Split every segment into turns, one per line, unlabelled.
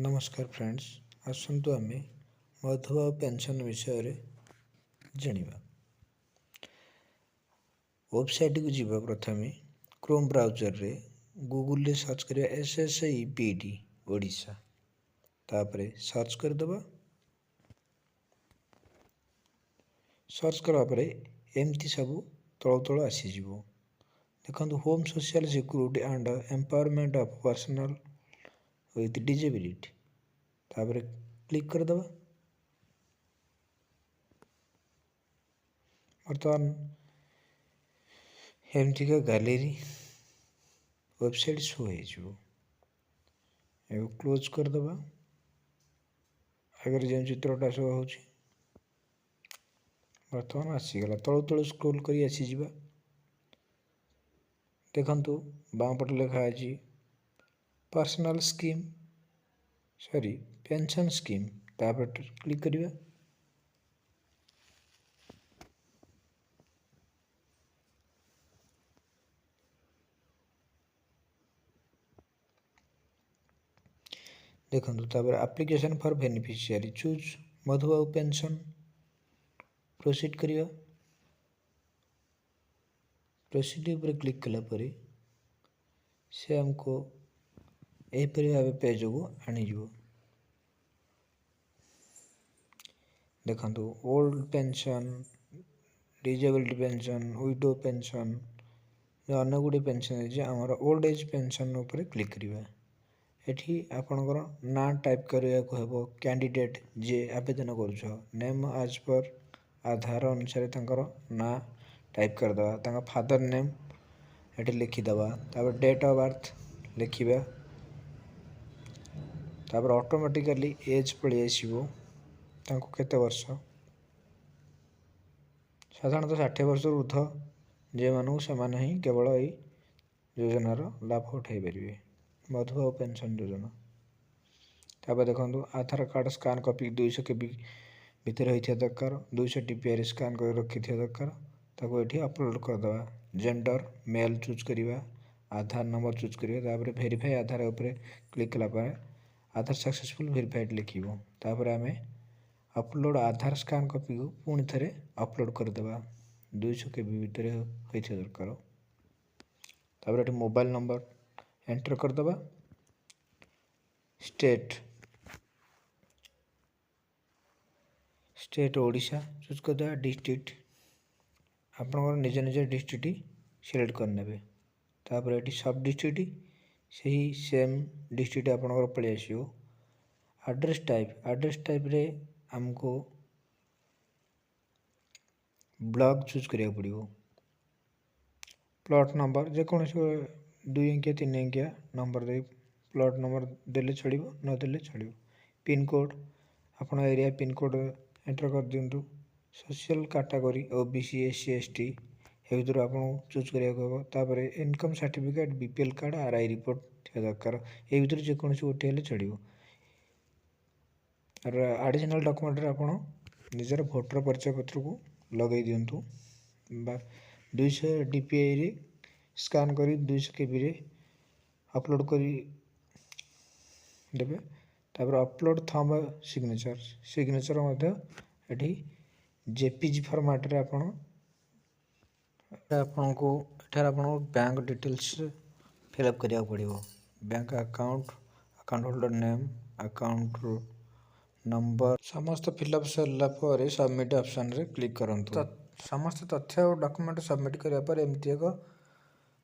ନମସ୍କାର ଫ୍ରେଣ୍ଡସ୍, ଆସନ୍ତୁ ଆମେ ମଧୁବାବୁ ପେନ୍ସନ୍ ବିଷୟରେ ଜାଣିବା। ୱେବସାଇଟ୍କୁ ଯିବା। ପ୍ରଥମେ କ୍ରୋମ୍ ବ୍ରାଉଜରରେ ଗୁଗୁଲରେ ସର୍ଚ୍ଚ କରିବା SSEPD Odisha. ତାପରେ ସର୍ଚ୍ଚ କରିଦେବା। ସର୍ଚ୍ଚ କଲା ପରେ ଏମିତି ସବୁ ତଳ ତଳ ଆସିଯିବ। ଦେଖନ୍ତୁ, Home Social Security and Empowerment of Person with Disability। ତାପରେ କ୍ଲିକ୍ କରିଦେବା। ବର୍ତ୍ତମାନ ଏମିତିକା ଗ୍ୟାଲେରୀ ୱେବସାଇଟ୍ ଶୋ ହେଇଯିବ। ଏବେ କ୍ଲୋଜ୍ କରିଦେବା। ଆଗରେ ଯେଉଁ ଚିତ୍ରଟା ଶୋ ହେଉଛି, ବର୍ତ୍ତମାନ ଆସିଗଲା। ତଳୁ ତଳୁ ସ୍କ୍ରୋଲ୍ କରି ଆସିଯିବା। ଦେଖନ୍ତୁ, ବାଁ ପଟେ ଲେଖା ଅଛି personal scheme, sorry, pension scheme। ତାପରେ କ୍ଲିକ୍ କରିବା। ଦେଖନ୍ତୁ, ତାପରେ application for beneficiary, choose Madhubabu pension, proceed କରିବା। ପ୍ରୋସିଡ୍ ଉପରେ କ୍ଲିକ୍ କଲା ପରେ ସେ ଆମକୁ ଏହିପରି ଭାବେ ପେଜକୁ ଆଣିଯିବ। ଦେଖନ୍ତୁ, old pension, disability pension, widow pension, ଅନେକ ଗୁଡ଼ିଏ ପେନ୍ସନ୍ ଅଛି। ଆମର ଓଲ୍ଡ ଏଜ୍ ପେନ୍ସନ୍ ଉପରେ କ୍ଲିକ୍ କରିବା। ଏଠି ଆପଣଙ୍କର ନାଁ ଟାଇପ୍ କରିବାକୁ ହେବ। କ୍ୟାଣ୍ଡିଡେଟ୍ ଯିଏ ଆବେଦନ କରୁଛ, ନେମ୍ ଆଜ୍ ପର୍ ଆଧାର ଅନୁସାରେ ତାଙ୍କର ନାଁ ଟାଇପ୍ କରିଦେବା। ତାଙ୍କ ଫାଦର ନେମ୍ ଏଠି ଲେଖିଦେବା। ତାପରେ ଡେଟ୍ ଅଫ୍ ବାର୍ଥ ଲେଖିବା। ତାପରେ ଅଟୋମେଟିକାଲି ଏଜ୍ ପଳେଇ ଆସିବ, ତାଙ୍କୁ କେତେ ବର୍ଷ। ସାଧାରଣତଃ 60 ବର୍ଷରୁ ଉର୍ଦ୍ଧ୍ୱ ଯେଉଁମାନଙ୍କୁ, ସେମାନେ ହିଁ କେବଳ ଏଇ ଯୋଜନାର ଲାଭ ଉଠାଇ ପାରିବେ, ମଧୁବାବୁ ପେନ୍ସନ୍ ଯୋଜନା। ତାପରେ ଦେଖନ୍ତୁ, ଆଧାର କାର୍ଡ଼ ସ୍କାନ୍ କପି 200 କେବି ଭିତରେ ହୋଇଥିବା ଦରକାର, 200 ଡିପିଆଇରେ ସ୍କାନ୍ କରି ରଖିଥିବା ଦରକାର। ତାକୁ ଏଠି ଅପଲୋଡ଼ କରିଦେବା। ଜେଣ୍ଡର ମେଲ୍ ଚୁଜ୍ କରିବା, ଆଧାର ନମ୍ବର ଚୁଜ୍ କରିବା। ତାପରେ ଭେରିଫାଏ ଆଧାର ଉପରେ କ୍ଲିକ୍ କଲା ପରେ ଆଧାର ସକ୍ସେସଫୁଲ୍ ଭେରିଫାଏଡ଼୍ ଲେଖିବ। ତାପରେ ଆମେ ଅପଲୋଡ଼ ଆଧାର ସ୍କାନ୍ କପିକୁ ପୁଣି ଥରେ ଅପଲୋଡ଼ କରିଦେବା। 200 କେବି ଭିତରେ ହୋଇଥିବା ଦରକାର। ତାପରେ ଏଠି ମୋବାଇଲ ନମ୍ବର ଏଣ୍ଟର କରିଦେବା। ଷ୍ଟେଟ୍ ଓଡ଼ିଶା ଚୁଜ୍ କରିଦେବା। ଡିଷ୍ଟ୍ରିକ୍ଟ, ଆପଣଙ୍କର ନିଜ ନିଜ ଡିଷ୍ଟ୍ରିକ୍ଟ ସିଲେକ୍ଟ କରିନେବେ। ତାପରେ ଏଠି ସବ୍ ଡିଷ୍ଟ୍ରିକ୍ଟ, ସେହି ସେମ୍ ଡିଷ୍ଟ୍ରିକ୍ଟ ଆପଣଙ୍କର ପଳେଇ ଆସିବ। ଆଡ୍ରେସ୍ ଟାଇପ୍, ଆଡ୍ରେସ୍ ଟାଇପ୍ରେ ଆମକୁ ବ୍ଲକ୍ ଚୁଜ୍ କରିବାକୁ ପଡ଼ିବ। ପ୍ଲଟ୍ ନମ୍ବର, ଯେକୌଣସି 2 ଅଙ୍କିଆ, 3 ଅଙ୍କିଆ ନମ୍ବର ଦେଇ ପ୍ଲଟ୍ ନମ୍ବର ଦେଲେ ଚଳିବ, ନଦେଲେ ଚଳିବ। ପିନ୍କୋଡ଼୍, ଆପଣ ଏରିଆ ପିନ୍କୋଡ଼୍ ଏଣ୍ଟର କରିଦିଅନ୍ତୁ। Social category OBC, SC, ST, ଏ ଭିତରୁ ଆପଣଙ୍କୁ ଚୁଜ୍ କରିବାକୁ ହେବ। ତାପରେ income certificate, BPL card, RI report ଥିବା ଦରକାର। ଏ ଭିତରୁ ଯେକୌଣସି ଗୋଟିଏ ହେଲେ ଚଳିବ। ଆଡ଼ିସନାଲ୍ ଡକୁମେଣ୍ଟରେ ଆପଣ ନିଜର ଭୋଟର ପରିଚୟ ପତ୍ରକୁ ଲଗାଇ ଦିଅନ୍ତୁ ବା 200 ଡିପିଆଇରେ ସ୍କାନ୍ କରି 200 କେବିରେ ଅପଲୋଡ଼ କରି ଦେବେ। ତାପରେ ଅପଲୋଡ଼ ଥମ୍ବ ସିଗ୍ନେଚର, ସିଗ୍ନେଚର ମଧ୍ୟ ଏଠି ଜେପିଜି ଫର୍ମାଟ୍ରେ ଆପଣ ଆପଣଙ୍କୁ ଏଠାରେ ଆପଣଙ୍କୁ ବ୍ୟାଙ୍କ ଡିଟେଲ୍ସ ଫିଲ୍ଅପ୍ କରିବାକୁ ପଡ଼ିବ। Bank account, account holder name, account number, ସମସ୍ତ ଫିଲ୍ଅପ୍ ସରିଲା ପରେ ସବମିଟ୍ ଅପସନ୍ରେ କ୍ଲିକ୍ କରନ୍ତୁ। ସମସ୍ତ ତଥ୍ୟ ଓ ଡକୁମେଣ୍ଟ ସବମିଟ୍ କରିବା ପରେ ଏମିତି ଏକ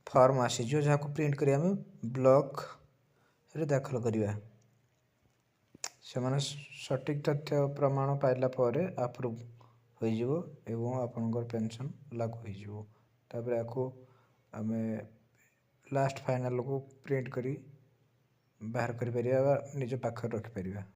ଫର୍ମ ଆସିଯିବ, ଯାହାକୁ ପ୍ରିଣ୍ଟ କରି ଆମେ ବ୍ଲକରେ ଦାଖଲ କରିବା। ସେମାନେ ସଠିକ୍ ତଥ୍ୟ ପ୍ରମାଣ ପାଇଲା ପରେ ଆପ୍ରୁଭ୍ ହୋଇଯିବ ଏବଂ ଆପଣଙ୍କର ପେନ୍ସନ୍ ଲାଗୁ ହୋଇଯିବ। ତାପରେ ଆକୁ ଆମେ ଲାଷ୍ଟ ଫାଇନାଲକୁ ପ୍ରିଣ୍ଟ କରି ବାହାର କରିପାରିବା ବା ନିଜ ପାଖରେ ରଖିପାରିବା।